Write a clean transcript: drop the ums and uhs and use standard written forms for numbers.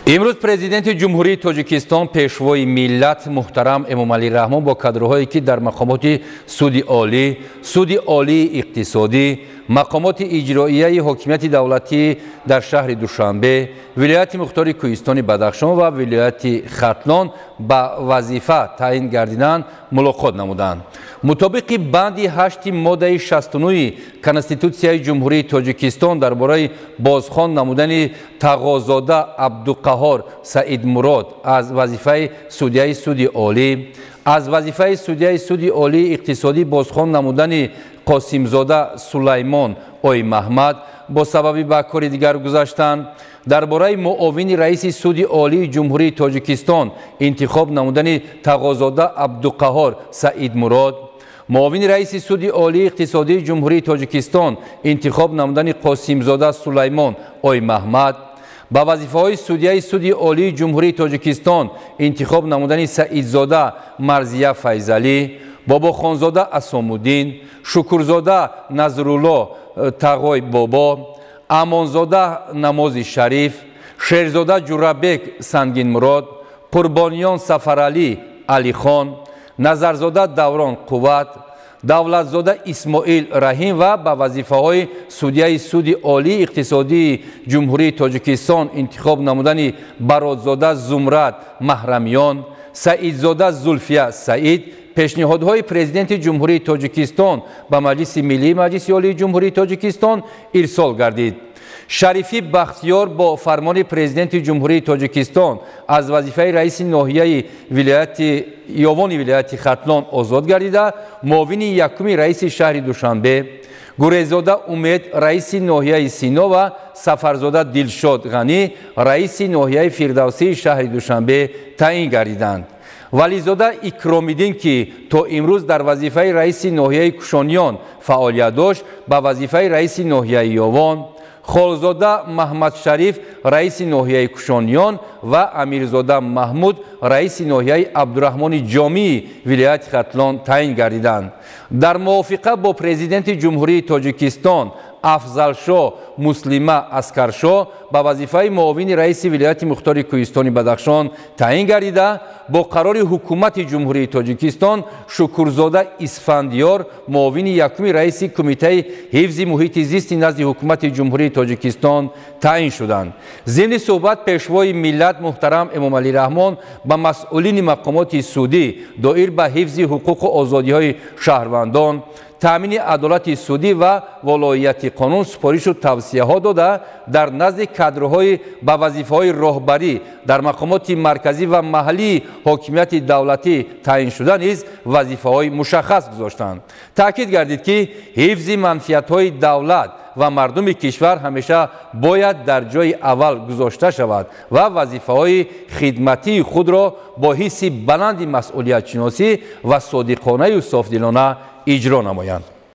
Имрӯз Президенти Ҷумҳурии Тоҷикистон, Пешвои миллат муҳтарам Эмомалӣ Раҳмон бо кадрҳое, ки дар мақомоти Суди Олӣ, Суди Олии Иқтисодӣ, мақомоти иҷроияи ҳокимияти давлатӣ дар шаҳри Душанбе, вилояти мухтори Кӯҳистони Бадахшон ва вилояти Хатлон ба вазифа таъин гардиданд, мулоқот намуданд. Мутобиқи банди 8 моддаи 69 Конститутсияи Ҷумҳурии Тоҷикистон дар бораи бозхон намудани Тағозода Абдуқаҳор Саидмурод аз вазифаи судяи Суди Олӣ, аз вазифаи судяи Суди Олии Иқтисодӣ бозхон намудани Қосимзода Сулаймон Оймаҳмад бо сабаби ба кори дигар гузаштан, дар бораи муовини раиси Суди Олии Ҷумҳурии Тоҷикистон интихоб намудани Тағозода Абдуқаҳор Саидмурод, муовини раиси Суди Олии Иқтисодии Ҷумҳурии Тоҷикистон интихоб намудани Қосимзода Сулаймон Оймаҳмад, ба вазифаҳои судяи Суди Олии Ҷумҳурии Тоҷикистон интихоб намудани Саидзода Марзия Файзалӣ, Бобохонзода Асомуддин, Шукурзода Назрулло Тағой Бобо, Амонзода Намози Шариф, Шерзода Ҷурабек Сангинмурод, Қурбониён Сафаралӣ Алихон, Назарзода Даврон Қувват, Давлатзода Исмоил Раҳим ва ба вазифаҳои судяи Суди Олии Иқтисодии Ҷумҳурии Тоҷикистон интихоб намудани Бародзода Зумрад Маҳрамиён, Саидзода Зулфия Саид пешниҳодҳои Президенти Ҷумҳурии Тоҷикистон ба Маҷлиси Миллии Маҷлиси Олии Ҷумҳурии Тоҷикистон ирсол гардид. Шарифӣ Бахтиёр бо фармони Президенти Ҷумҳурии Тоҷикистон аз вазифаи раиси ноҳияи вилояти Ёвони вилояти Хатлон озод гардида, муовини якуми раиси шаҳри Душанбе, Гурезода Умед раиси ноҳияи Сино ва Сафарзода Дилшод Ғанӣ раиси ноҳияи Фирдавсии шаҳри Душанбе таъин гардиданд. Вализода Икромиддин, ки то имрӯз дар вазифаи раиси ноҳияи Кушониён фаъолият дошт, ба вазифаи раиси ноҳияи Ёвон, Холзода Маҳмадшариф раиси ноҳияи Кушониён ва Амирзода Маҳмуд раиси ноҳияи Абдураҳмони Ҷомии вилояти Хатлон таъин гардиданд. Дар мувофиқа бо Президенти Ҷумҳурии Тоҷикистон Афзалшо Муслима Аскаршо ба вазифаи муовини раиси вилояти мухтори Кӯҳистони Бадахшон таъин гардида, бо қарори Ҳукумати Ҷумҳурии Тоҷикистон Шукурзода Исфандиёр муовини якуми раиси Кумитаи ҳифзи муҳити зисти назди Ҳукумати Ҷумҳурии Тоҷикистон таъин шуданд. Зимни суҳбат Пешвои миллат муҳтарам Эмомалӣ Раҳмон ба масъулини мақомоти судӣ доир ба ҳифзи ҳуқуқу озодиҳои шаҳрвандон, таъмини адолати судӣ ва волоияти қонун супоришу тавсияҳо дода, дар назди кадрҳои ба вазифаҳои роҳбарӣ дар мақомоти марказӣ ва маҳаллии ҳокимияти давлатӣ таъиншуда низ вазифаҳои мушаххас гузоштанд. Таъкид гардид, ки ҳифзи манфиатҳои давлат ва мардуми кишвар ҳамеша бояд дар ҷои аввал гузошта шавад ва вазифаҳои хидматии худро бо ҳисси баланди масъулиятшиносӣ ва содиқонаю софдилона иҷро намоянд.